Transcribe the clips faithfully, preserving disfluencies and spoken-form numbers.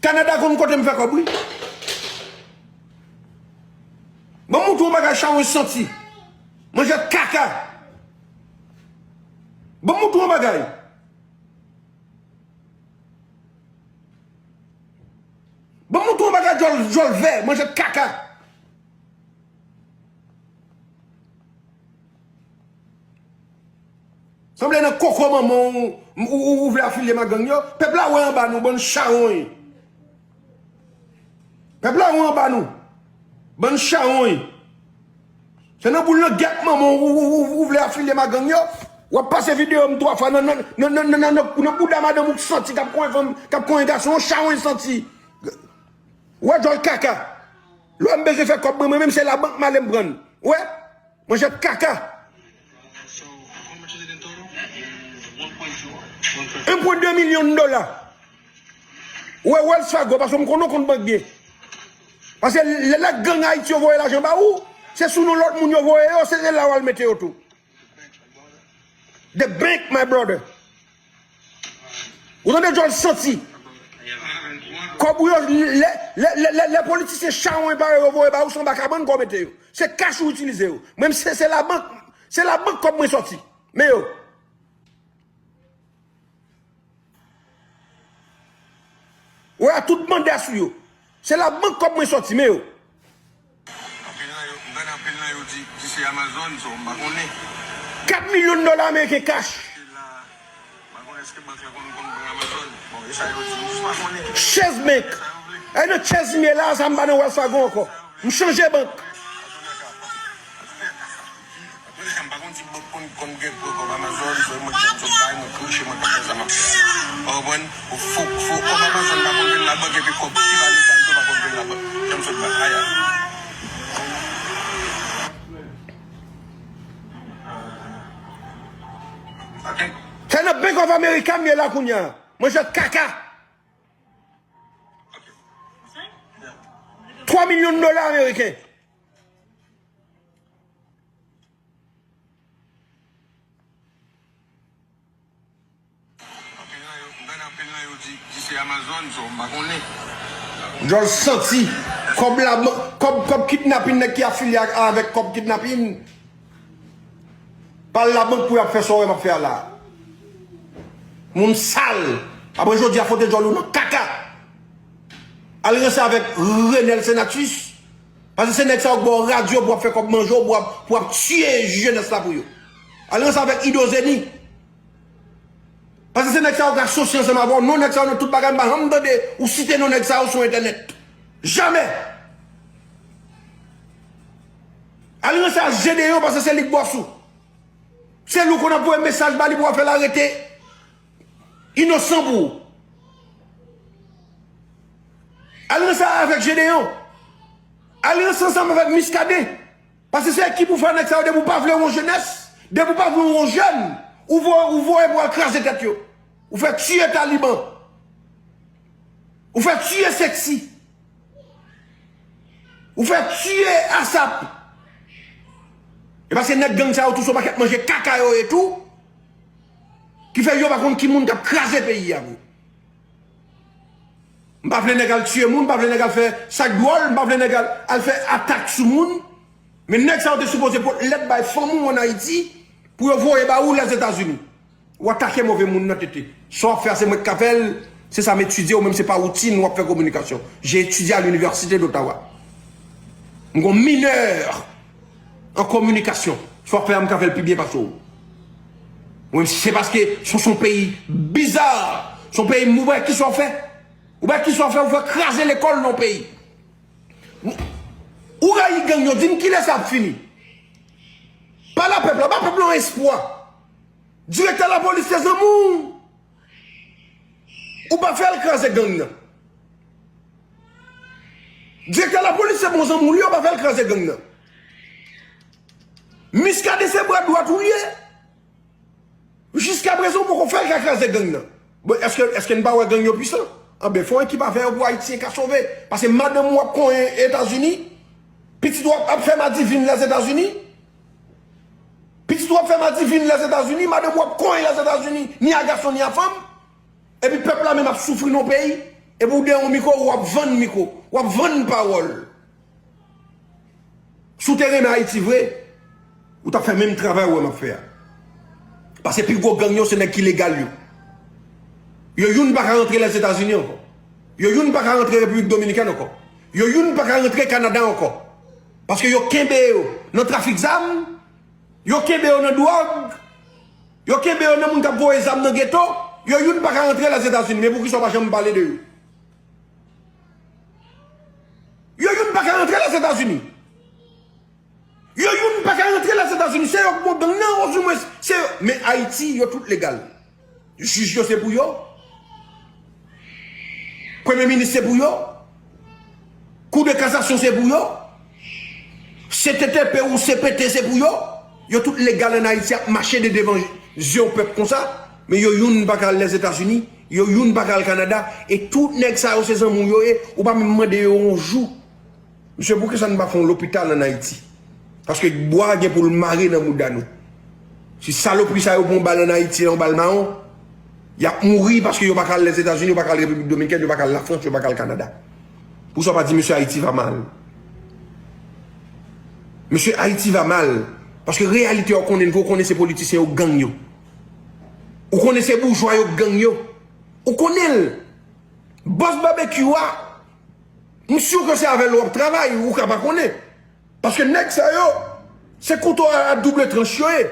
Kanada konn kote m fè kòb, wi. Ban m montre w yon bagay chawony santi. Manjèt kaka. Ban m montre w yon bagay. Ban m montre w yon bagay djòl, djòl vè, manjèt kaka. Sanble nan koko manman w, ou, ou, ou vle afilye m ak gang yo. Pèp la wè anba nou, bann chawony. Pèp la wè anba nou, bann chawony. Se nan boul nan gèt manman w, ou, ou, ou, ou vle afilye m ak gang yo. W ap pase videyo m twa fwa nan, nan, nan bouda madanm ou k santi k ap konyen fanm, k ap konyen gason, yon chawony santi. Wè djòl kaka. Lè m bezwen fè kòb mwen, mwen menm se labank m ale m pran l. Wè? Manjèt kaka. Un point deux milyon dola. Wè Wells Fargo, paske m konnen w konn bank byen. Paske lè, lè gang Ayiti yo voye lajan ba ou, se sou non lòt moun yo voye yo, se, se la w al mete yo tou. The bank, my brother. Ou tande djòl santi. Kòb ou yo, lè, lè, lè, lè, lè politisyen chawony parèy yo voye ba ou, se anba kabann kòb mete yo. Se kach ou itilize yo. Mwen, se, se labank, se labank kòb mwen sòti. Men yo. Wè a tout banda sou yo. Se labank kòb mwen sòti, men yo. Anpil nan yo, m tande anpil nan yo di, di se Amazon, so m pa konnen. Kat milyon dola ameriken kach. Eske la, m pa konnen eske bank la konn, konn pran Amazon. Bon, e sa yo di, m jis pa konnen. Chase Bank. Sa yo vle. Ay nan Chase m ye la, sa m pa nan Wells Fargo ankò. M chanje bank. Antoulèka, antoulèka, m pa konn si bank konn, konn gen pran kòb Amazon, so mwen k ap sot bay, mwen k riche, mwen k ap fè sa m ap fè a. Ou konprann? Fo, fo, kòb Amazon pa konn vin labank, epi kòb ki pa legal tou pa konn vin labank. Jan m sot bay, aya. Se nan Bank of America m ye la kounye a. Manjèt kaka. Twa milyon dola ameriken. Anpil nan yo, m tande anpil nan yo di, di se Amazon, so m pa konnen. Djòl santi. Kòb la, kòb, kòb kidnapin, nèg ki afilye ak, avèk kòb kidnapin. Pa al labank pou y ap fè sa w wè m ap fè a la a. Moun sal. Apre jodi a, fwote djòl ou nan kaka. Al ranse avèk Renel Senatus. Paske se nèg sa yo k ba w radyo pou w ap fè kòb manje w, pou w ap, pou w ap tiye jenès la pou yo. Al ranse avèk Ido Zeni. Paske se nèg sa yo k asosye ansanm avè w. Non nèg sa yo nan tout bagay, m pa janm tande ou site non nèg sa yo sou entènèt. Jamè! Al ranse a Jedeyon paske se li k bòs ou. Se li w konn ap voye mesaj ba li pou w ap fè l arete inosan pou ou. Al ranse avèk Jedeyon. Al ranse ansanm avèk Miskaden. Paske se ekip ou fè nèg sa yo, depi w pa vle yon jenès, depi w pa vle yon jèn, ou voye, ou voye pou al kraze tèt yo. Ou fè tiye Taliban. Ou fè tiye Sexy. Ou fè tiye Asap. E paske nèg gang sa yo tou se yon pakèt manje kaka yo ye tou. Ki fè yo pa konn ki moun k ap kraze peyi a vre. M pa vle nèg al tiye moun, m pa vle nèg al fè sa k dwòl, m pa vle nèg al, al fè atak sou moun. Men nèg sa yo te sipoze pot lèt bay fanmi w ann Ayiti pou yo voye ba ou Lèzetazini. Ou atake move moun nan tete. Sa w ap fè a se mwen k ka fè l, se sa m etidye, ou menm se pa woutin, w ap fè kominikasyon. J'ai étudié à l'université d'Ottawa. M gon minè an kominikasyon. Sa w ap fè a m ka fè l pi byen pase w. Ou menm se paske se, se yon peyi biza, se yon peyi m, ou wè kisa w fè. Ou wè kisa w fè, ou fè kraze lekòl nan yon peyi. Ou rayi gang yo, di m kilè sa ap fini. Pale a pèp la, ba pèp la yon espwa. Direktè lapolis se zanmi w. Ou pa fè l kraze gang nan. Direktè lapolis se bon zanmi w li ye, ou pa fè l kraze gang nan. Miskaden se bra dwat ou li ye. Jiskaprezan, ou poko fè l ka kraze gang nan. Bon, èske, èske n pa wè gang yo pwisan? Anben, fè yon ekip afè yo pou Ayisyen ka sove. Paske madanm ou ap konyen Etazini, pitit ou ap, ap fè madivin Lèzetazini. Pitit ou ap fè madivin Lèzetazini, madanm ou ap konyen Lèzetazini, ni a gason, ni a fanm. Epi pèp la menm ap soufri nan yon peyi. Epi w dèyè yon mikwo, w ap vann mikwo, w ap vann pawòl. Si w te renmen Ayiti vre, ou t ap fè menm travay ou wè m ap fè a. Paske pi gwo gang yo se nèg ki legal yo. Yo youn pa ka rantre Lèzetazini ankò. Yo youn pa ka rantre Repiblik Dominikèn ankò. Yo youn pa ka rantre Kanada ankò. Paske yo kenbe yo nan trafik zam, yo kenbe yo nan dwòg, yo kenbe yo nan moun k ap voye zam nan geto, yo youn pa ka rantre Lèzetazini. Men poukisa w pa janm pale de yo? Yo youn pa ka rantre Lèzetazini. Yo youn pa ka rantre Lèzetazini. Se yo k bon gang nan, ozimwen se yo. Men Ayiti, yo tout legal. Jij yo se pou yo. Premye minis se pou yo. Kou de kasasyon se pou yo. C T T P ou C P T se pou yo. Yo tout legal ann Ayiti ap mache de devan zye w pèp konsa. Men yo youn pa ka al Lèzetazini. Yo youn pa ka al Kanada. E tout nèg sa yo se zanmi w yo ye. Ou pa menm mande yo yon jou. Mesye, poukisa n pa fè yon lopital ann Ayiti? Paske bwa gen pou l mare nan mouda nou. Si salopri sa yo pran yon bal ann Ayiti, yon bal mawon, y ap mouri paske yo pa ka al Lèzetazini, yo pa ka al Repiblik Dominikèn, yo pa ka al Lafrans, yo pa ka al Kanada. Poukisa w pa di mesye Ayiti va mal? Mesye Ayiti va mal. Paske reyalite a w konnen, ke w konnen se politisyen yo gang yo. Ou konnen se boujwa yo gang yo. Ou konnen l. Bòs Babekyou a, m si ke se avè l w ap travay, ou ka pa konnen. Paske nèg sa yo, se kouto a, a double tranch yo ye.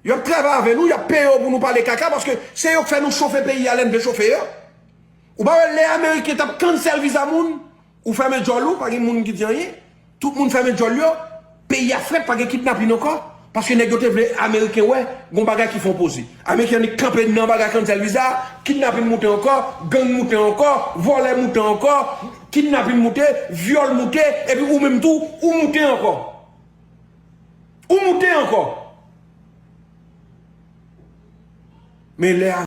Y ap travay avè nou, y ap peye yo pou nou pale kaka, paske se yo k fè nou chofe peyi a lè n vle chofe yo. Ou pa wè lè Ameriken t ap cancel viza moun, ou fèmen djòl ou, pa gen moun ki di anyen. Tout moun fèmen djòl yo, peyi a frèt, pa gen kidnapin ankò. Paske nèg yo te vle Ameriken wè, gon bagay ki fè yon poze. Ameriken annik kanpe nan bagay cancel viza, kidnapin moute ankò, gang moute ankò, vòlè moute ankò, kidnapin moute, vyòl moute, epi ou menm tou, ou moute ankò. Ou moute ankò. Men lè a